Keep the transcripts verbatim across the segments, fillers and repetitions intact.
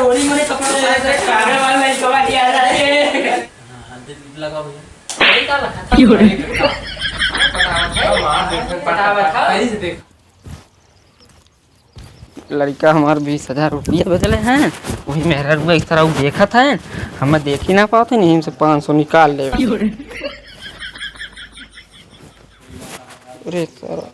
थोड़ी मोरे कपड़ा उतार दे, कागज वाला लड़का दिया जाए। हाँ, हाँ, दे, लगा भैया। अरे, का लगा? क्यों रे? पटावत है? पटावत है? सही से देख। लड़का हमार बीस हजार रुपया भेजले हैं, वही मेहररुआ एक तरह देखत है, हम देखी ना पावत है, यहीं से पाँच सौ निकाल ले। क्यों रे? अरे सारा।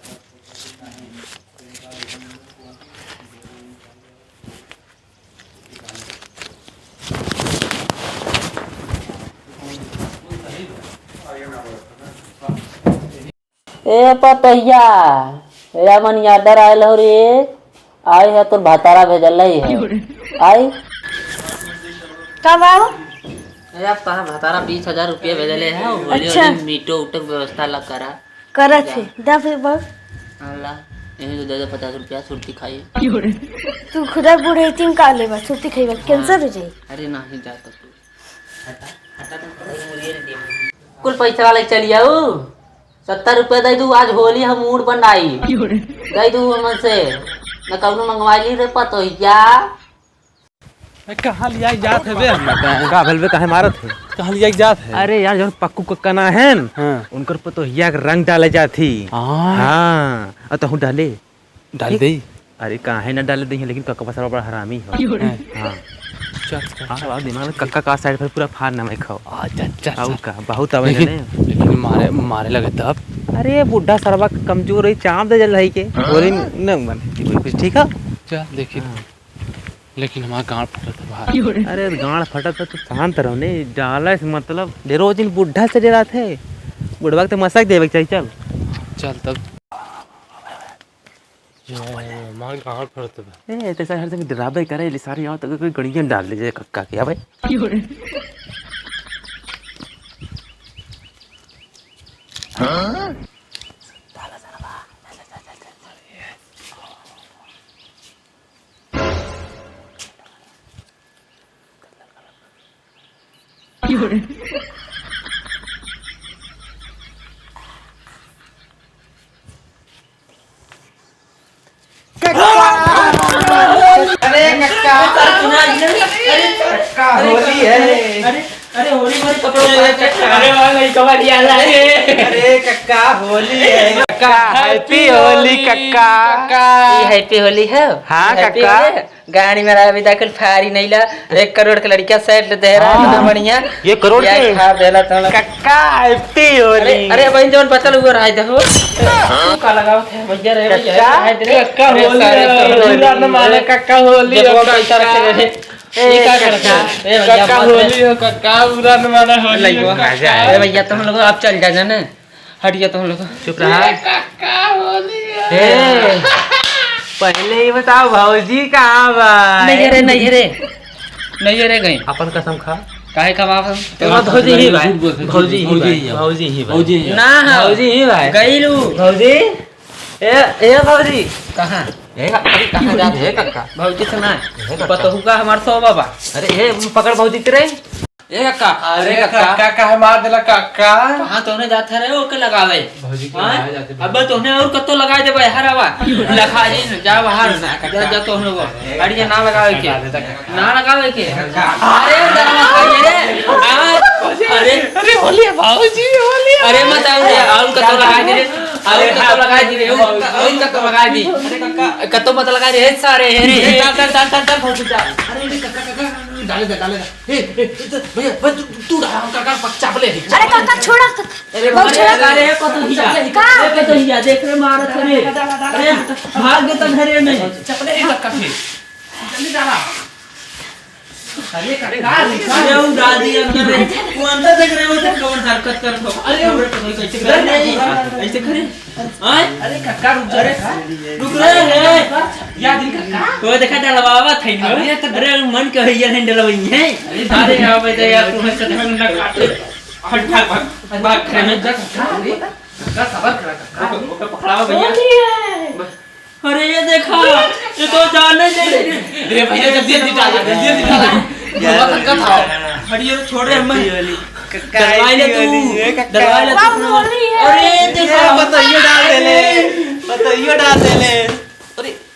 ए पतोहिया, ए अमन, order आयल हो रे, आई है तोर भतारा भेजल रही है, आई। का बाबू? अरे, आप कहाँ भतारा बीस हजार रुपया भेजले है, बोलियो अच्छा। मीटो उटो के व्यवस्था ला करा। करत है, दा फिर बाबू। अल्लाह, यही तो दे दे पचास रुपया, सुरती खाई। तू खुदा बूढ़े तीन का लेबा, सुरती खइबा, कैंसर हो जाई। अरे नहीं जाता तू। कुल पैसा वाले चली आऊ। सत्तर रुपया दे दू, आज होली हम मूड बनाई। दे दू हमन से। न कौनो मंगवाई ली रे पतोहिया। ए, कहाँ लिया जात है बे? का भेल बे, काहे मारत है? कहाँ लिया जात है? अरे यार, जौन पक्कू कक्का ना है न, हाँ। उनकर पतोहिया के रंग डाले जात ही। हाँ। हाँ, और तहूँ डाले। डाल देई। अरे काहे ना डाले देई, लेकिन कक्का सारा बड़ा हरामी हो। हैं। हाँ। चल, चल, हाँ, चल, आवा चल, दिमाग में चल। कक्का का side पर पूरा फाड़ ना मैं खाओ। आ, चल, चल, आऊ चल। का, बहुत आवे लेकिन, ने। लेकिन मारे, मारे लगे तब। अरे बुढ़ा सरवा कमजोर है, चाप दे जल है के। हाँ। बोले न बने, कोई कुछ ठीक है? चल, देखी। हाँ। लेकिन हमार गाँड़ फटत है भाई। अरे गाँड़ फटत है तो शांत रहो ने, डाले से मतलब डेरो जिन बुढ़ा से डेरात है। बुढ़वा के तो मसक देवे के चाहिए, चल। चल तब। ये, मार के हाथ फटत बा। ए, ते सारे हर जगह डराबे करे, ले सारे यहाँ तक कोई गड़ियाँ डाल दे, जे कक्का के, अबे। हाँ? अरे कक्का, कक्का, होली है। अरे, अरे, होली, होली, कपड़ा उतार के, अरे, वाह, भाई, कबड्डी आ रहा है। अरे कक्का, होली है। कक्का, happy होली, कक्का। कक्का। ई happy होली है? हाँ, happy कक्का। होली है? गाड़ी में रहा, अभी तक फारी नहीं ला। एक करोड़ के लड़किया set ले दे रहा है, हाँ। एकदम बढ़िया। एक करोड़ के? खा देला तोला। कक्का, happy होली। अरे, अरे, भाई, जौन बचल हुआ रहा, देखो। तू का लगावत है, भैया रे, भैया, कक्का? रहा दे रे। कक्का अरे, होली सारे है, तो होली। बुरा न माने, कक्का होली जब है, वो पैसा कक्का। रखे रहे। ए, ये का कक्का। करता है? ए, भैया, कक्का मत रे। होली है, कक्का, बुरा न माने, होली लइको। है, कक्का। ए, भैया, तुम लोग अब चल जा, जाने। हट गया तुम लोग। चुप रहा। ए, कक्का होली है। ए, पहले ही बताओ, भौजी कहाँ बा? नहीं रे, नहीं रे। नहीं रे, गई। अपन कसम खा। काहे का बाप हम? ए, भौजी ही भाई। झूठ बोलते, भौजी ही झूठ भाई। बोलते। भौजी ही भाई। भौजी ही। ना, हाँ। भौजी ही भाई। गईलू। भौजी। ए, ए, भौजी। कहाँ? ए, अरे, कहाँ जा रहे हैं, कक्का? भौजी से ना। ए, कक्का। पतोहू का हमार सौ बाबा। अरे, ए, पकड़ भौजी के रे। ए कक्का, अरे अरे कक्का। कक्का, काहे मार देला कक्का? कहाँ तोहने जात है रे ओके लगावे? भौजी के हाँ? लगावे जाते अब तोहने और कत्तो लगाए देबे, बाहर आवा। लखा जी, जा बाहर। ना, कक्का। जा, जा तोहने को। ए, अरे ये ना लगावे के। कक्का, कक्का। ना लगावे के। कक्का। अरे डरवा खाइए रे। आ, अरे। अरे होली है भौजी, होली है। अरे मत आओ रे, और कत्तो लगाए दे रे। और कत्तो लगाए दे रे, और कत्तो लगाए दे। अरे कक्का। कत्तो मत लगाए रे, सारे है रे। ए, चल, चल, चल, चल, चल, भौजी, चल। अरे, अरे, कक्का, कक्का, डाले दे, डाले दे। ए, ए, ए, भैया, भाई, तू, तू डाल, हम काका पक-, चापले है। अरे काका, छोड़ा, काका। अरे, बहुत छोड़ा। अरे, ए, पतोहिया। का? ए, पतोहिया, देख रे, मारत है रे। अरे, भाग दे तो घरे में। चापले है काका के। जल्दी डाला। अरे, काका, अरे, अरे, उड़ा दी अंदर रे। वो अंदर देख रहे हो, तो कौन हरकत करत हो? अरे, कैसे करे? ऐसे करे? आय? अरे काका, रुक जा रे। रुक रे, रे। या दिन काका। वो देखा, डलवावा था इनको। अरे तो अरे मन के भैया नहीं डलवाई है। अरे अरे, आओ बेटा यार, तुम्हें सच में ना काटे। हट, भाग, भाग, भाग, भाग, अरे, जा काका, अरे, काका, सबर करा काका। ओके, ओके, पकड़ाओ भैया। होली है। अरे ये देखा, ये तो जाने दे। अरे भैया, जल्दी, जल्दी डाल, जल्दी, जल्दी डाल। ये बात का था। अरे ये छोड़ रे, हम हैप्पी होली। काका, डलवाई ले हैप्पी तू। होली, ये काका। डलवाई ले तू। बाबू, होली है। अरे ये देखा। ये बताइए, डाल दे ले। बताइए, डाल दे ले। अरे